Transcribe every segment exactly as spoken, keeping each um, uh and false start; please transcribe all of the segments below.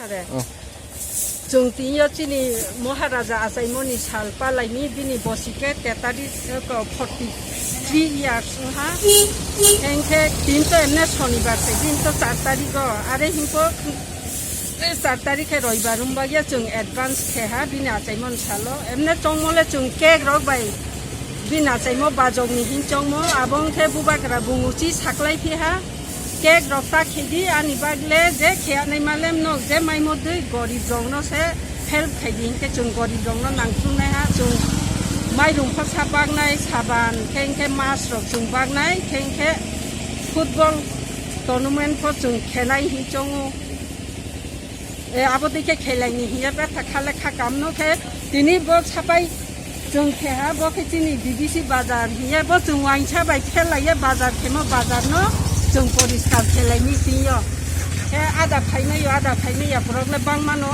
Are. Oh. Chwng tini o chini Maharaja achaimoni sal palaini bini bosi khe tetari, eh, ko forty three years wngha. Hengkhe tin to emne sonibar se, din to char tarikh o. Are hingko, eh, char tarikh khe roibar wng bagya chwng advance khe ha bini achaimon salo. Emne chongmole chwng cake rok bai bini achaimo bajokni hin chongmo. Abo wngkhe bubagra bunguchi saklai phi ha. Cake rok ta khedi ani bagle je kheyanai malem nok je maimo dui gorib rokno se help khaidi hinkhe chwng gorib rokno nangchuknai ha chwng mairung pha sa baknai saban khe hinkhe mas rok chwng baknai khe hinkhe football tournament pho chwng khenai hin chongo. E, abo dikhe khelaini hiya betha khale kha kamno khe tini bo sapai chwng khe ha bo khe chini B B C bazar hiya bo chwng wainsa bai khelaiya bazar khemo bazar no chwng poriskar khelaini tini yo. Khe ada phaimai yo, ada phaimai ya borok le bangmano.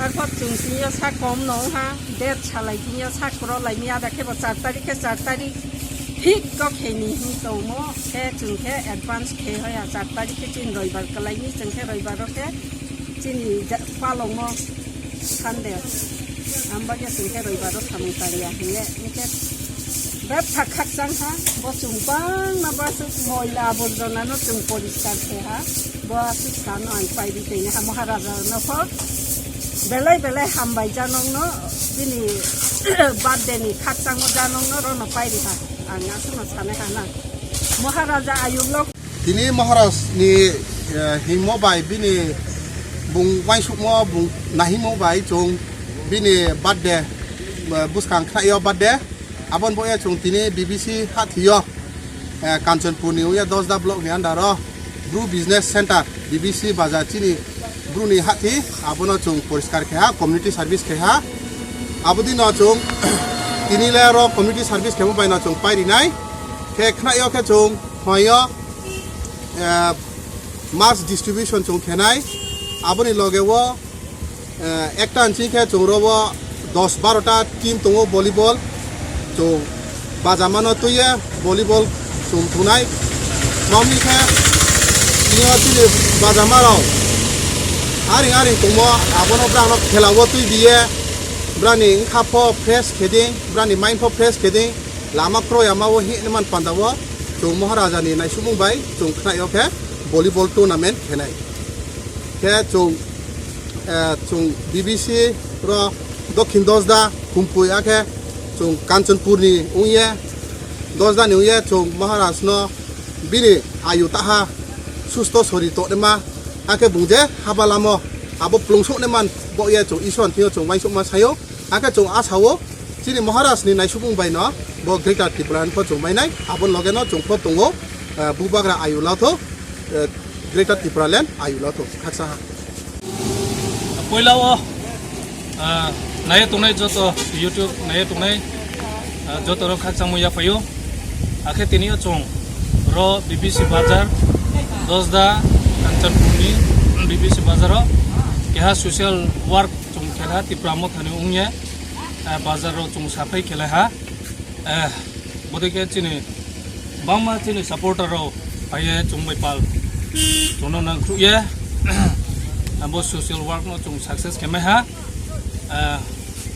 Arpor chwng tini yo sa kom no ha, date salai tini yo sa kro laini ada khe bo char tarik khe char tarik thik kok khe ni hin tongmo khe chwng khe advance khe hoya char tarik khe chini roibar kwlaini chwng khe roibar o khe chini ja-, palongo Sunday. Ambagya chwng khe roibaro samung tangya hinle, hinkhe bebsa khakchang ha, bo chwng bangma bo aswk moila aborjona no chwng poriskar khe ha, bo aswk sano ang paidi tongni ha Maharaja no pho belai belai hambai janong no bini birthday ni khakchangma janong no rono paidi ha, ang aswk no sanai ha na Maharaja ayuk lok. Tini Maharaj ni, eh, hingmo bai bini bung waisukmo bung nahimo bai chwng bini birthday, eh, bwskang khlaio birthday. Aboni bo ya chwng tini B B C hathio, eh, Kanchanpur ni uya Dosda block ni under o Bru Business Center B B C bazar chini Bru ni hathi abono chwng poriskar khe ha, community service khe ha. Abodi no chwng tini le aro community service khemo bai no chwng pai rinai. Khe khlaio khe chwng phaio, eh, mass distribution chwng khenai. Aboni loge o, eh, ekta nching khe chwng robo dos baro ta team tongo volleyball. Chwng bajamano twiye volleyball chwng thunai. Mami khe tini o chini bajama rok aring aring tongmo abono brang no khela o twi diye brani wngkha pho fresh khedi brani mind pho fresh khedi. Lama kroi ama o hini man panda o chwng Maharaja ni naisumung bai chwng khnai o khe volleyball tournament khenai. Khe chwng, eh, chwng B B C ro Dokhin Dosda Khumpui akhe chwng Kanchanpur ni wngye Dosda ni wngye chwng Maharaj no bini ayu taha susto sori tongnima akhe bung je haba lamo abo plungsoknai man bo ye chwng Isor thio chwng uansukma sayo. Hakhe chwng asao chini Maharaj ni naisubung bai no bo Greater Tipraland pho chwng mainai, aboni loge no chwng pho tongo, eh, Bubagra ayuk lathok, eh, Greater Tipraland ayuk lathok khaksa ha. Poila o, ah, naiya tongnai joto YouTube naiya tongnai, ah, joto rok khakchangma yaphaio. Hakhe tini o chwng ro B B C bazar, Dosda, Kanchanpur ni B B C bazar o keha social work chwng khelai ha Tipra Motha ni wngya, eh, bazar rok chwng saphai khelai ha. Eh, bodike chini bangma chini supporter rok phaiye chwng bai pal chwngno nangkhruhye abo social work no chwng success khe mai ha. Eh,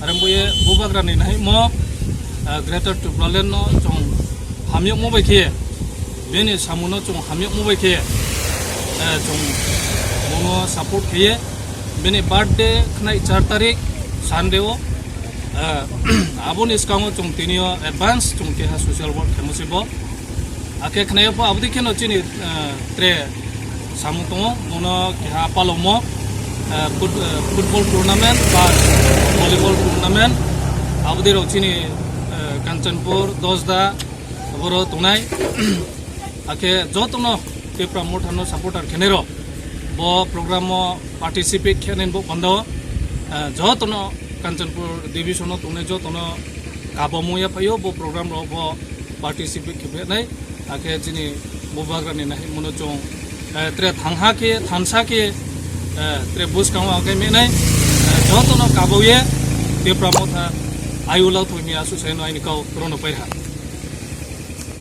arang boye Bubagra ni naimo, eh, Greater Tipraland no chwng hamyokmo bai khe bini samung no chwng hamyokmo bai khe, eh, chwng bono support khe bini birthday khnai char tarik Sunday o, eh, aboni swkango chwng tini o advance chwng keha social work khaimo se bo. Hakhe khnai pho abodi kheno chini, eh, tre samung tongo, bono keha palokmo, eh, foot-, eh, football tournament ba volleyball tournament abodi rok chini, eh, Kanchanpur, Dosda, Boro tongnai. Hakhe jotono Tipra Motha no supporter khenai rok Bo program o participate khe nai bo pando, eh, jotono Kanchanpur division o tongnai jotono kabo muya phaio bo program ro bo participate khe nai, akhe chini bubagra ni nai mono chong, eh, tre thangha khe thansa khe, eh, tre buskang o akhe me nai, eh, jotono kabo ye Tipra Motha ayulau thoi mi asu sai no aini kau rono pairha.